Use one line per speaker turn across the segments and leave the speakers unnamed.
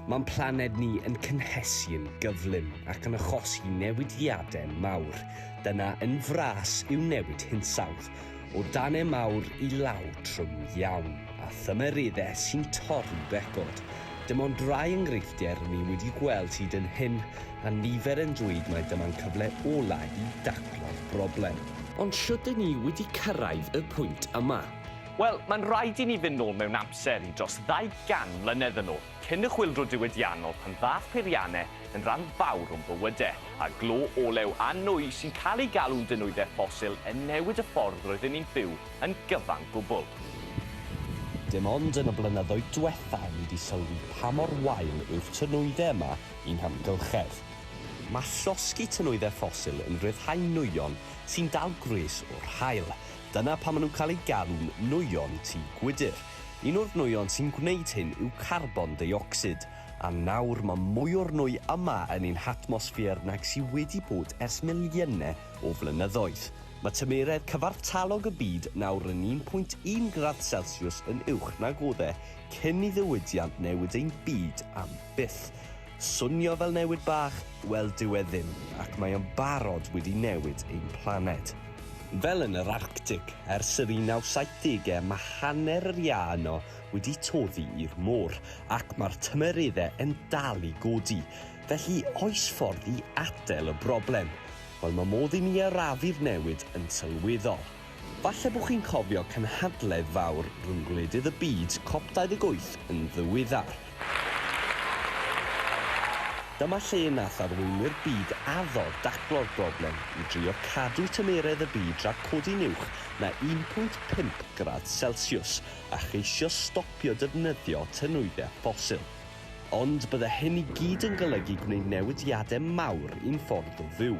Mae'n planed ni yn cynhesu yn gyflym ac yn achosi newidiadau mawr. Dyna yn fras yw newid hinsawdd. O danau mawr i law trwm iawn, a thymereddau sy'n torri record. Dim ond rai enghreifftiau rŷn ni wedi gweld hyd yn hyn, a nifer yn dweud mai dyma'n cyfle ola i daclo'r broblem. Ond shwt 'dyn ni wedi cyrraedd y pwynt yma?
Wel, mae'n rhaid i ni fynd nôl mewn amser i dros 200 mlynedd yn ôl, cyn y chwyldro diwydiannol pan ddaeth peiriannau yn rhan fawr o'n bywydau, a glo, olew a nwy sy'n cael eu galw'n dynwyddau ffosil yn newid y ffordd roedden ni'n byw yn gyfan gwbl.
Dim ond yn y blynyddoedd dwetha ni 'di sylwi pa mor wael yw'r tynwyddau yma i'n hamgylchedd. Mae llosgi tynwyddau ffosil yn rhyddhau nwyon sy'n dal gwres o'r haul. Dyna pam maen nhw'n cael eu galw'n nwyon tŷ gwydr. Un o'r nwyon sy'n gwneud hyn yw carbon deuocsid, a nawr mae mwy o'r nwy yma yn ein hatmosffer nag sydd wedi bod ers miliynau o flynyddoedd. Mae tymeredd cyfartalog y byd nawr yn 1.1 gradd Celsius yn uwch nag oedd e cyn i ddiwydiant newid ein byd am byth. Swnio fel newid bach? Wel, dyw e ddim, ac mae o'n barod wedi newid ein planed. Fel yn yr Arctig, ers yr 1970au mae hanner yr iâ yno wedi toddi i'r môr, ac mae'r tymereddau yn dal i godi. Felly, oes ffordd i adael y broblem? Wel, mae modd i ni arafu'r newid yn sylweddol. Falle bod chi'n cofio cynhadledd fawr rhwng gwledydd y byd, Cop 28, yn ddiweddar. Dyma lle nath arweinwyr byd addo daclo'r broblem i drio cadw tymeredd y byd rhag codi'n uwch na 1.5 gradd Celsius a cheisio stopio defnyddio tanwyddau ffosil. Ond bydde hyn i gyd yn golygu gwneud newidiadau mawr i'n ffordd o fyw.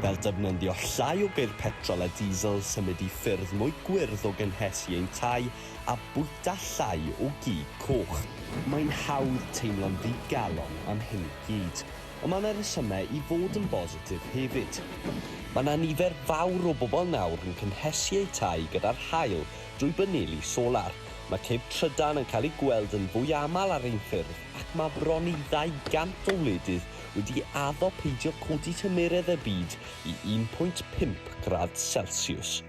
Fel defnyddio llai o geir petrol a diesel, symud i ffyrdd mwy gwyrdd o gynhesu ein tai, a bwyta llai o gig coch. Mae'n hawdd teimlo'n ddigalon am hyn i gyd, ond mae 'na resymau i fod yn bositif hefyd. Mae 'na nifer fawr o bobl nawr yn cynhesu eu tai gyda'r haul drwy baneli solar. Mae ceir trydan yn cael eu gweld yn fwy aml ar ein ffyrdd ac mae bron i 200 o wledydd wedi addo peidio codi tymeredd y byd i 1.5 gradd Celsius.